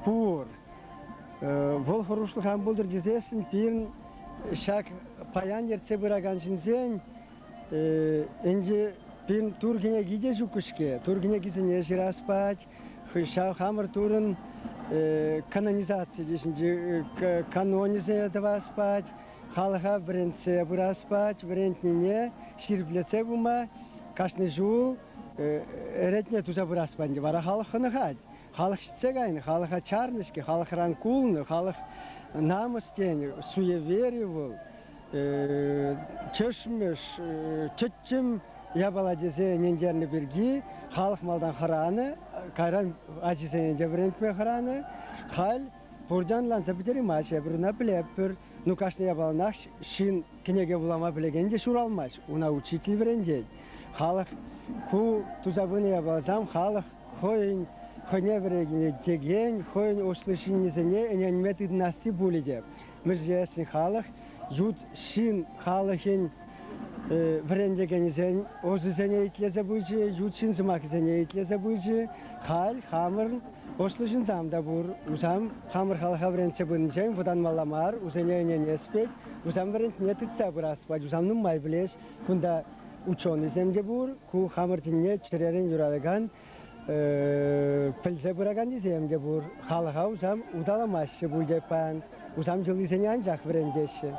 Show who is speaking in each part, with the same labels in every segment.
Speaker 1: пур. Вӑл хӑрушлӑх ан пултӑр тесессӗн пирӗн ҫак паян ертсе пыракан ҫынсен ӗнтӗ пирӗн тур кӗнеки те ҫуккӑ-ҫке. Тур кӗнекисене ҫырас пать, ҫав хамӑр турӑн канонизаци тӗшӗнчи канонӗсене тӑвас пать, халӑха вӗрентсе пырас пать, вӗрентнине ҫирӗплетсе пыма кашни ҫул ӗретне туса пырас пать. Вара халӑх хӑнӑхать. Халӑх ҫитсе кайнӑ, халӑха чарнӑ-ҫке, халӑхран кулнӑ, халӑх намӑс тенӗ, суеверие вӑл, тӗшмӗш, тӗттӗм япала тесе ӗнентернӗ пирки халӑх малтан хӑранӑ, кайран ачисене те вӗрентме хӑранӑ. Халь пурте ӑнланса пӗтереймасть, эпир ӑна пӗлетпӗр. Ну, кашни япаланах ҫын кӗнеке вулама пӗлекен те ҫуралмасть, уна учитель вӗрентет. Халӑх ку туса пынӑ япаласам халӑх хӑйӗн хӑйне вӗрентекен, хӑйӗн ӑслӑ ҫыннисене ӗненме тытӑнасси пулӗ те. Мӗншӗн халӑх ют ҫын халӑхӗн вӗрентекенӗсен ӑсӗсене итлесе пычӗ, ют ҫын сӑмахӗсене итлесе пычӗ. Халь хамӑр ӑслӑ ҫынсам та пур. Усам хамӑр халӑха вӗрентсе пынинчен вӑтанмалла мар, усене ӗненес пек, усам вӗрентнине тытса пырас пулать. Усам нумай пӗлеҫ. Кунта ученӑйсем те пур, ку хамӑр тӗнне чӗререн юратакан, пӗлсе пыраканнисем те пур. Халӑха усам уталамаҫҫӗ пуль те паян, усам йӑлисене анчах вӗрентеҫҫӗ.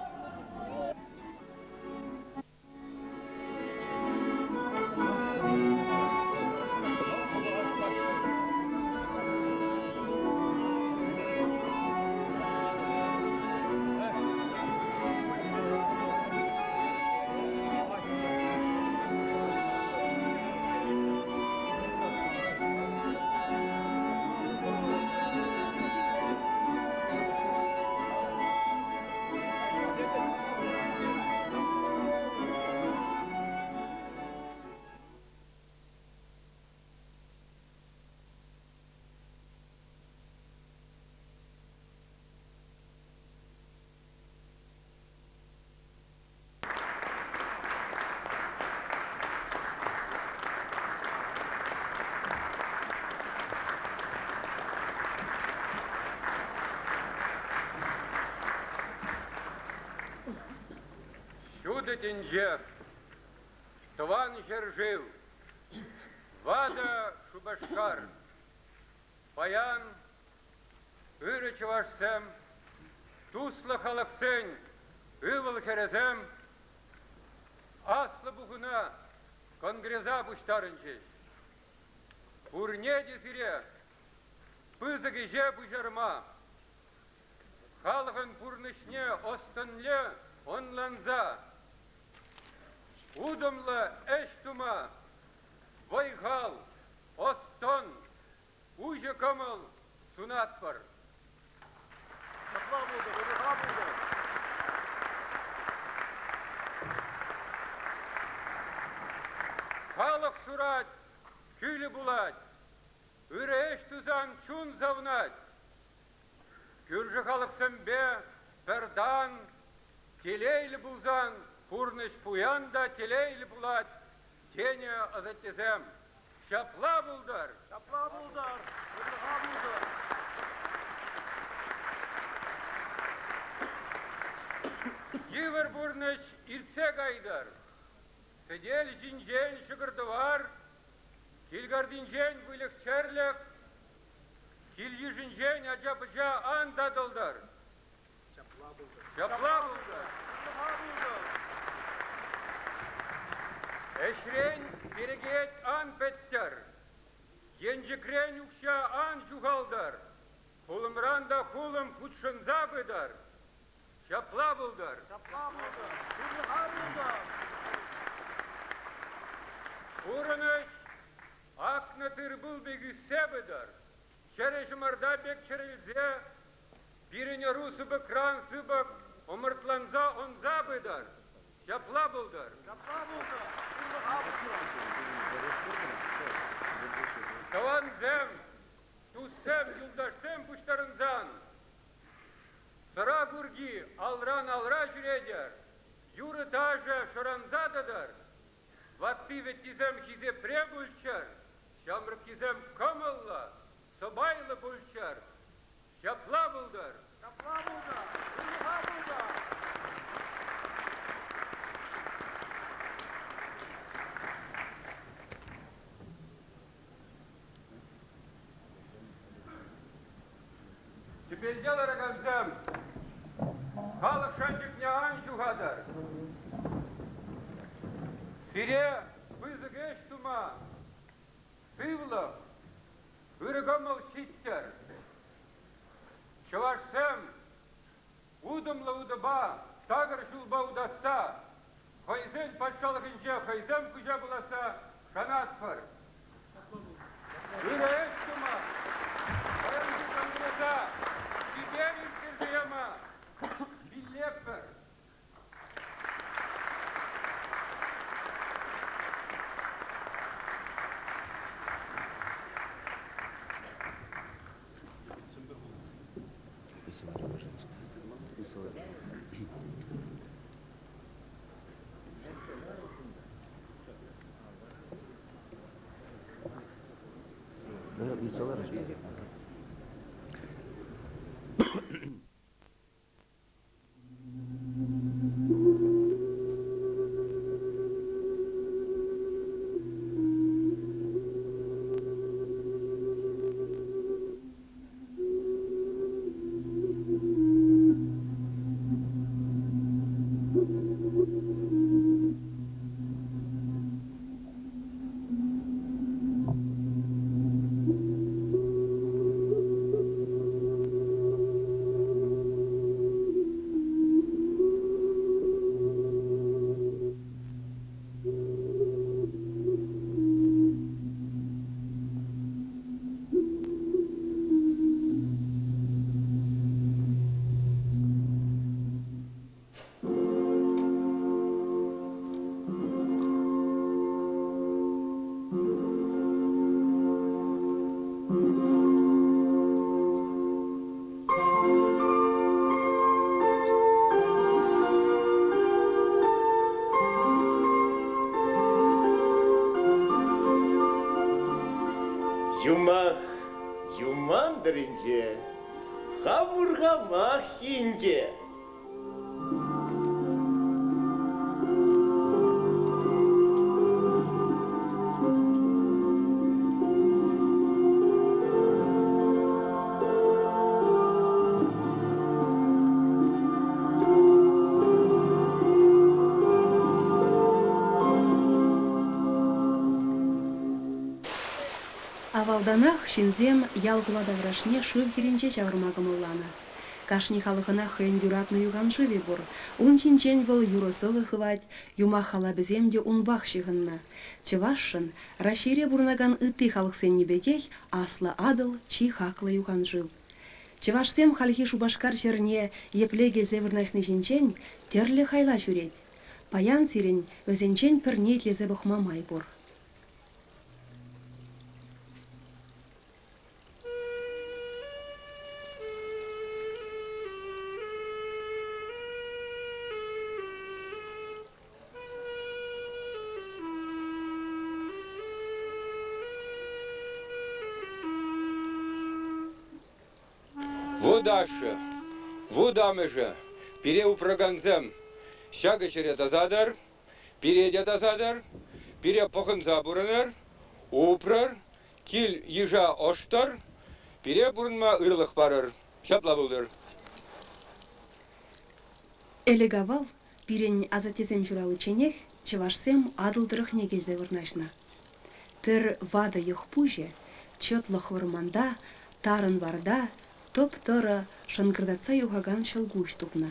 Speaker 2: Ҫутӑ тӗнче, тӑван ҫӗршыв, ватӑ Шупашкар. Паян ырӑ чӑвашсем, туслӑ халӑхсен ывӑл-хӗрӗсем Аслӑ пухуна Конгреса пуҫтарӑнчӗҫ. Пурне те сире пысӑк ӗҫе пуҫарма, халӑхӑн пурнӑҫне ӑс-тӑнле ӑнланса утӑмлӑ ӗҫ тума вӑй-хал, ӑс-тӑн, уҫӑ кӑмӑл сунатпӑр.
Speaker 3: Ҫапла пултӑр, ырӑха пултӑр.
Speaker 2: Халӑх сурать, кӳлӗ пулать, ырӑ ӗҫ тусан чун савнать. Кӳршӗ халӑхсемпе пӗр тан телейлӗ пулсан пурнӑҫ пуян та телейлӗ пулать, тенӗ асаттесем. Ҫапла пултӑр!
Speaker 3: Ҫапла пултӑр! Ырлӑха пултӑр!
Speaker 2: Йывӑр пурнӑҫ иртсе кайтӑр. Сӗтел ҫинчен ҫӑкӑр-тӑвар, кил картинчен выльӑх-чӗрлӗх, кил-йышӗнчен ача-пӑча ан татӑлтӑр.
Speaker 3: Ҫапла пултӑр.
Speaker 2: Ҫапла пултӑр.
Speaker 3: Ырлӑха пултӑр.
Speaker 2: Ӗҫрен перекет ан пӗттӗр. Енчӗкрен укҫа ан ҫухалтӑр. Хулӑмран та хулӑм хутшӑнса пытӑр. Ҫапла пултӑр.
Speaker 3: Ҫапла пултӑр. Ырлӑха пултӑр.
Speaker 2: Пурӑнӑҫ акнӑ тыр-пул пек ӳссе пытӑр. Чӗрӗ ҫӑмарта пек чӗрӗлсе Пирӗн ӑру сыпӑкран сыпӑк ӑмӑртланса ӑнса пытӑр. Ҫапла пултӑр.
Speaker 3: Ҫапла пултӑр. Ырлӑха пултӑр.
Speaker 2: Тӑвансем, туссем, юлташсем пуҫтарӑнсан сӑра курки алран алра ҫӳретӗр, юрӑ-ташӑ шӑранса тӑтӑр, ватти-вӗттисем хисепре пулччӑр, ҫамрӑккисем кӑмӑллӑ, сӑпайлӑ пулччӑр. Тӗпелте ларакансем, халӑх шанчӑкне ан ҫухатӑр. Сире пысӑк ӗҫ тума сывлӑх, ырӑ кӑмӑл ҫиттӗр. Чӑвашсем утӑмлӑ утӑпа такӑр ҫулпа утасса, хӑйсен патшалӑхӗнче хӑйсем хуҫа пуласса шанатпӑр. Ырӑ ӗҫ тума, паянхи конгреса чипер ирттерсе яма пиллетпӗр.
Speaker 4: Юмах юман тӑрринче, хам урхамах ҫинче.
Speaker 5: Авалтанах ҫынсем ял-хула таврашне шыв хӗрринче ҫавӑрма кӑмӑлланӑ. Кашни халӑхӑнах хӑйӗн юратнӑ юханшывӗ пур. Ун ҫинчен вӑл юрӑ-сӑвӑ хывать, юмах-халапӗсем те унпах ҫыхӑннӑ. Чӑвашшӑн, Раҫҫейре пурӑнакан ытти халӑхсенни пекех, Аслӑ Атӑл чи хаклӑ юханшыв. Чӑвашсем хальхи Шупашкар ҫӗрне епле килсе вырнаҫни ҫинчен тӗрлӗ хайла ҫӳрет. Паян сирӗн вӗсенчен пӗрне итлесе пӑхма май пур.
Speaker 2: Вут ашшӗ, вут амӑшӗ, пире упракансем, ҫакӑ ҫӗре тасатӑр, Пире те тасатӑр, пире пӑхӑнса пурӑнӑр, упрӑр, кил-йыша ӑштӑр, пире пурӑнма ырлӑх парӑр. Ҫапла пултӑр.
Speaker 5: Ӗлӗк-авал пирӗн асаттесем ҫураличченех чӑвашсем Атӑл тӑрӑхне килсе вырнаҫнӑ. Пӗр ватӑ йӑх пуҫӗ чӑтлӑх вӑрманта, тарӑн варта тӑп-тӑрӑ шӑнкӑртатса юхакан ҫӑлкуҫ тупнӑ.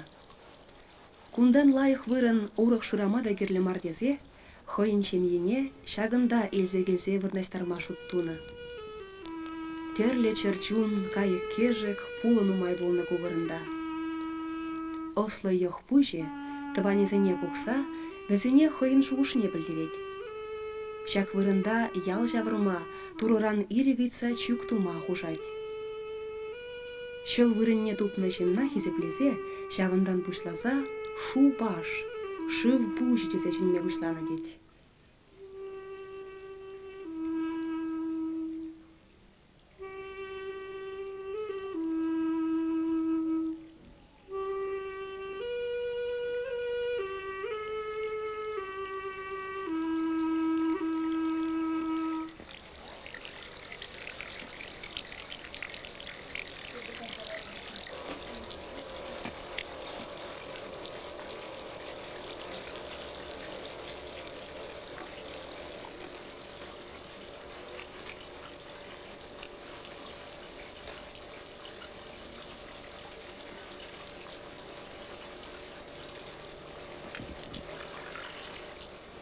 Speaker 5: Кунтан лайӑх вырӑн урӑх шырама та кирлӗ мар тесе хӑйӗн ҫемйине ҫакӑнта илсе килсе вырнаҫтарма шут тунӑ. Тӗрлӗ чӗрчун, кайӑк-кӗшӗк, пулӑ нумай пулнӑ ку вырӑнта. Ӑслӑ йӑх пуҫӗ тӑванӗсене пухса вӗсене хӑйӗн шухӑшне пӗлтерет. Ҫак вырӑнта ял ҫавӑрма, Турӑран ирӗк ыйтса чӳк тума хушать. Ҫӑл вырӑнне тупнӑ ҫынна хисеплесе ҫавӑнтан пуҫласа Шупаш, шыв пуҫӗ тесе чӗнме пуҫланӑ тет.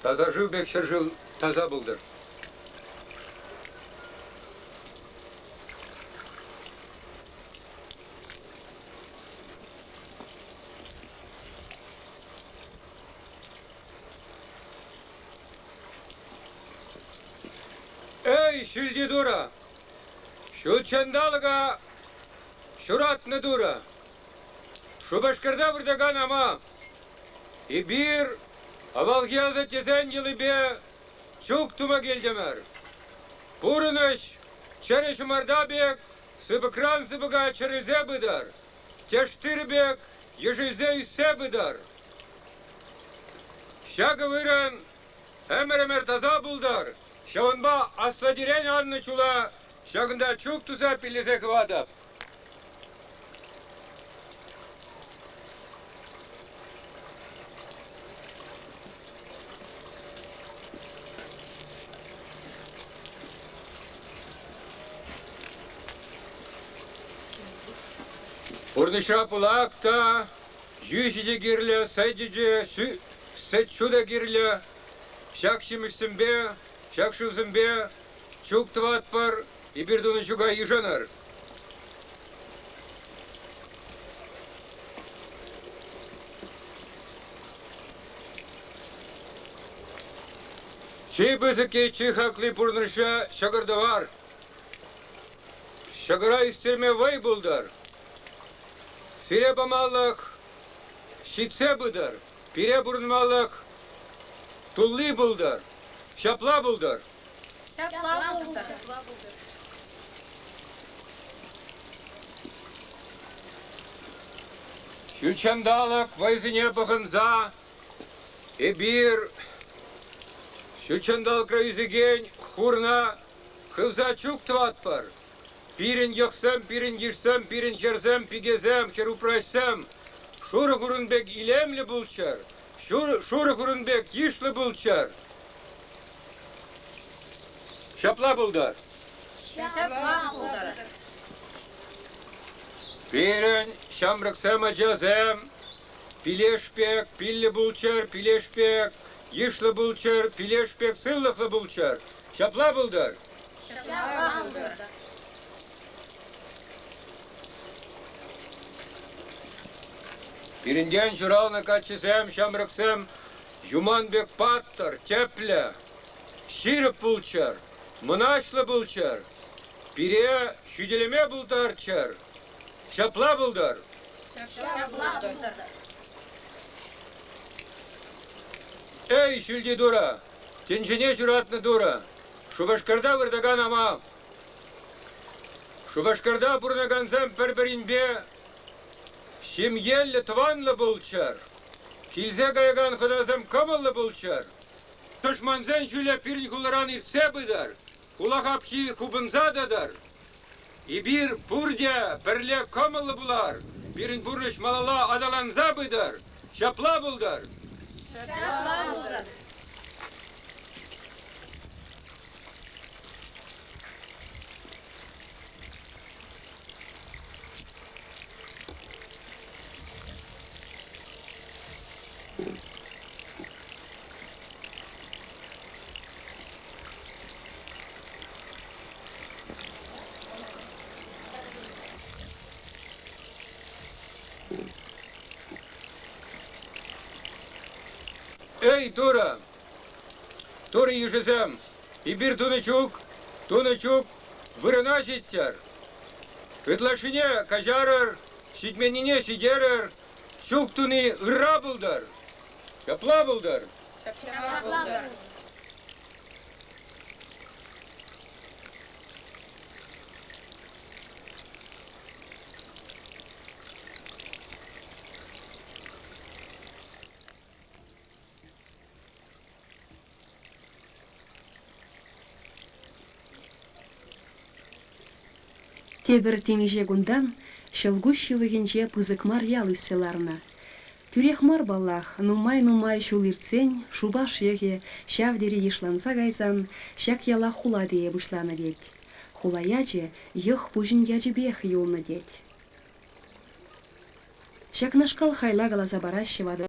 Speaker 2: Таса шыв пек ҫӗршыв таса пултӑр. Эй, ҫӳлти Турӑ! Ҫут ҫанталӑка ҫуратнӑ Турӑ! Шупашкарта выртакан ама эпир авалхи асаттесен йӑлипе чук тума килтӗмӗр. Пурӑнӑҫ чӗрӗ ҫӑмарта пек сыпӑкран сыпӑка чӗрӗлсе пытӑр, тӗш-тырӑ пек ешӗлсе ӳссе пытӑр. Ҫакӑ вырӑн ӗмӗр-ӗмӗр таса пултӑр. Ҫавӑнпа аслатирен аннӑ чула ҫакӑнта чук туса пиллесе хӑватӑп. Пурнӑҫра пылак та, йӳҫӗ те кирлӗ, сӗчӗ те, сӗт-ҫу та кирлӗ. Ҫак ҫимӗҫсемпе, ҫак шывсемпе чук тӑватпӑр, эпир тунӑ чука йышӑнӑр. Чи пысӑкки, чи хакли пурнӑҫра ҫӑкӑр-тӑвар. Ҫӑкӑра ӳстерме вӑй пултӑр. Сире памалӑх ҫитсе пытӑр, пире пурӑнмалӑх тулли пултӑр. Ҫапла пултӑр.
Speaker 6: Ҫапла пултӑр.
Speaker 2: Ҫутҫанталӑк вӑйсене пӑхӑнса эпир ҫутҫанталӑкра ӳсекен хурна хывса чук тӑватпӑр. Пирӗн йӑхсем, пирӗн йышсем, пирӗн хӗрсем, пикесем, хӗрупраҫсем шурӑ хурӑн пек илемлӗ пулччӑр, шурӑ хурӑн пек йышлӑ пулччӑр. Ҫапла пултӑр.
Speaker 6: Ҫапла пултӑр.
Speaker 2: Пирӗн ҫамрӑксем, ачасем пилеш пек пиллӗ пулччӑр, пилеш пек йышлӑ пулччӑр, пилеш пек сывлӑхлӑ пулччӑр. Ҫапла пултӑр.
Speaker 6: Ҫапла пултӑр.
Speaker 2: Пирӗнтен ҫуралнӑ каччӑсем, ҫамрӑксем юман пек паттӑр, тӗплӗ, ҫирӗп пулччӑр, мӑнаҫлӑ пулччӑр, пире хӳтӗлеме пултарччӑр. Ҫапла пултӑр.
Speaker 6: Ҫапла пултӑр.
Speaker 2: Эй, ҫӳлти Турӑ, тӗнчене ҫуратнӑ Турӑ, Шупашкарта выртакан ама Шупашкарта пурӑнакансем пӗр-пӗринпе ҫемьеллӗ, тӑванлӑ пулччӑр, килсе каякан хӑнасем кӑмӑллӑ пулччӑр. Тӑшмансен ҫулӗ пирӗн хуларан иртсе пытӑр, хула хапхи хупӑнса тӑтӑр. Эпир пурте пӗрле кӑмӑллӑ пулар, пирӗн пурнӑҫ малалла аталанса пытӑр. Ҫапла пултӑр!
Speaker 6: Ҫапла пултӑр!
Speaker 2: Эй, Турӑ! Турӑ йышӗсем, эпир тунӑ чук, тунӑ чук вырӑна ҫиттӗр. Ытлашшине каҫарӑр, ҫитменнине ҫитерӗр, чук туни ырра пултӑр. Ҫапла пултӑр.
Speaker 6: Ҫапла пултӑр.
Speaker 5: Тепӗр темиҫе кунтан ҫӑлкуҫ ҫывӑхӗнче пысӑк мар ял ӳссе ларнӑ. Тӳрех мар паллах, нумай-нумай ҫул иртсен Шупаш йӑхӗ ҫав тери йышланса кайсан ҫак яла хула тее пуҫланӑ тет. Хула ячӗ йӑх пуҫӗн ячӗпех юлнӑ тет. Ҫакнашкал хайла каласа параҫҫӗ ватӑ.